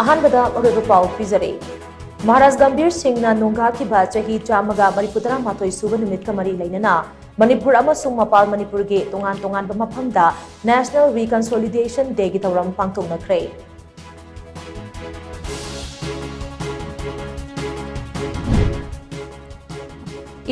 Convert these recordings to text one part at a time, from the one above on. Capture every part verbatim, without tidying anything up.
ꯑꯍꯥꯟꯕꯗ ꯃꯔꯨꯑꯣꯏꯕ ꯄꯥꯎ ꯄꯤꯖꯔꯤ꯫ ꯃꯍꯥꯔꯥꯖ ꯒꯝꯚꯤꯔ ꯁꯤꯡꯅ ꯅꯣꯡꯒꯥꯈꯤꯕ ꯆꯍꯤ ꯆꯥꯝꯃꯒ ꯃꯔꯤꯐꯨꯇꯔꯥ ꯃꯥꯊꯣꯏ ꯁꯨꯕ ꯅꯨꯃꯤꯠꯀ ꯃꯔꯤ ꯂꯩꯅꯅ ꯃꯅꯤꯄꯨꯔ ꯑꯃꯁꯨꯡ ꯃꯄꯥꯜ ꯃꯅꯤꯄꯨꯔꯒꯤ ꯇꯣꯉꯥꯟ ꯇꯣꯉꯥꯟꯕ ꯃꯐꯝꯗ National Reconciliation Dayꯒꯤ ꯊꯧꯔꯝ ꯄꯥꯡꯊꯣꯛꯅꯈ꯭ꯔꯦ꯫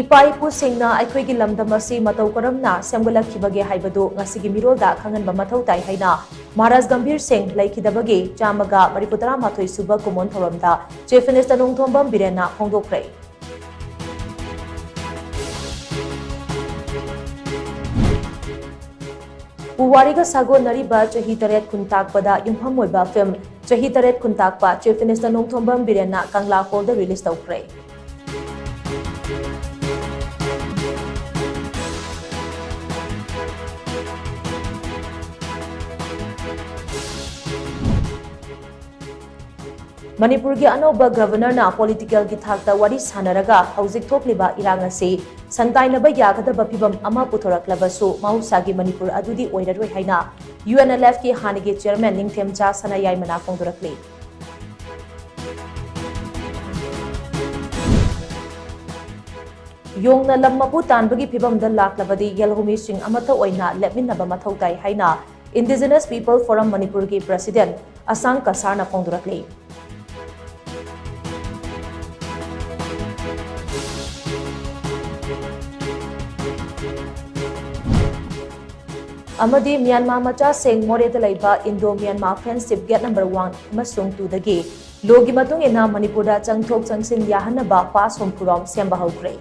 ꯏꯄꯥ ꯏꯄꯨꯁꯤꯡꯅ ꯑꯩꯈꯣꯏꯒꯤ ꯂꯝꯗꯝ ꯑꯁꯤ ꯃꯇꯧ ꯀꯔꯝꯅ ꯁꯦꯝꯒꯠꯂꯛꯈꯤꯕꯒꯦ ꯍꯥꯏꯕꯗꯨ ꯉꯁꯤꯒꯤ ꯃꯤꯔꯣꯜꯗ ꯈꯪꯍꯟꯕ ꯃꯊꯧ ꯇꯥꯏ ꯍꯥꯏꯅ ꯃꯍꯥꯔꯥꯖ ꯒꯝꯚꯤꯔ ꯁꯤꯡ ꯂꯩꯈꯤꯗꯕꯒꯤ ꯆꯥꯝꯃꯒ ꯃꯔꯤꯐꯨꯇꯔꯥ ꯃꯥꯊꯣꯏ ꯁꯨꯕ ꯀꯨꯝꯑꯣꯟ ꯊꯧꯔꯝꯗ Chief Minister ꯅꯣꯡꯊꯣꯝꯕꯝ ꯕꯤꯔꯦꯟꯅ ꯐꯣꯡꯗꯣꯛꯈ꯭ꯔꯦ꯫ ꯄꯨꯋꯥꯔꯤꯒ ꯁꯥꯒꯣꯟꯅꯔꯤꯕ ꯆꯍꯤ ꯇꯔꯦꯠ ꯈꯨꯟꯇꯥꯛꯄꯗ ꯌꯨꯝꯐꯝ ꯑꯣꯏꯕ film ꯆꯍꯤ ꯇꯔꯦꯠ ꯈꯨꯟꯇꯥꯛꯄ Chief Minister ꯅꯣꯡꯊꯣꯝꯕꯝ ꯕꯤꯔꯦꯟꯅ ꯀꯪꯂꯥ hallꯗ release ꯇꯧꯈ꯭ꯔꯦ꯫ ꯃꯅꯤꯄꯨꯔꯒꯤ ꯑꯅꯧꯕ Governorꯅ politicalꯒꯤ ꯊꯥꯛꯇ ꯋꯥꯔꯤ ꯁꯥꯟꯅꯔꯒ ꯍꯧꯖꯤꯛ ꯊꯣꯛꯂꯤꯕ ꯏꯔꯥꯡ ꯑꯁꯤ ꯁꯟꯗꯥꯏꯅꯕ ꯌꯥꯒꯗꯕ ꯐꯤꯚꯝ ꯑꯃ ꯄꯨꯊꯣꯔꯛꯂꯕꯁꯨ ꯃꯍꯧꯁꯥꯒꯤ ꯃꯅꯤꯄꯨꯔ ꯑꯗꯨꯗꯤ ꯑꯣꯏꯔꯔꯣꯏ ꯍꯥꯏꯅ UNLFꯀꯤ ꯍꯥꯟꯅꯒꯤ chairman ꯅꯤꯡꯊꯦꯝꯆꯥ ꯁꯅꯥꯌꯥꯏꯃꯅ ꯐꯣꯡꯗꯣꯔꯛꯂꯤ꯫ ꯌꯣꯡꯅ ꯂꯝ ꯃꯄꯨ ꯇꯥꯟꯕꯒꯤ ꯐꯤꯚꯝꯗ ꯂꯥꯛꯂꯕꯗꯤ ꯌꯦꯜꯍꯧꯃꯤꯁꯤꯡ ꯑꯃꯠꯇ ꯑꯣꯏꯅ ꯂꯦꯞꯃꯤꯟꯅꯕ ꯃꯊꯧ ꯇꯥꯏ ꯍꯥꯏꯅ Indigenous People Forum ꯃꯅꯤꯄꯨꯔꯒꯤ president ꯑꯁꯥꯡ ꯀꯁꯥꯔꯅ ꯐꯣꯡꯗꯣꯔꯛꯂꯤ꯫ ꯑꯃꯗꯤ ꯃ꯭ꯌꯥꯟꯃꯥꯔ ꯃꯆꯥꯁꯤꯡ ꯃꯣꯔꯦꯗ ꯂꯩꯕ Indo Myanmar Friendship Gate number one ꯑꯃꯁꯨꯡ twoꯗꯒꯤ ꯂꯣꯒꯤ ꯃꯇꯨꯡ ꯏꯟꯅ ꯃꯅꯤꯄꯨꯔꯗ ꯆꯪꯊꯣꯛ ꯆꯪꯁꯤꯟ ꯌꯥꯍꯟꯅꯕ pass ꯍꯨꯝꯐꯨꯔꯣꯝ ꯁꯦꯝꯕ ꯍꯧꯈ꯭ꯔꯦ꯫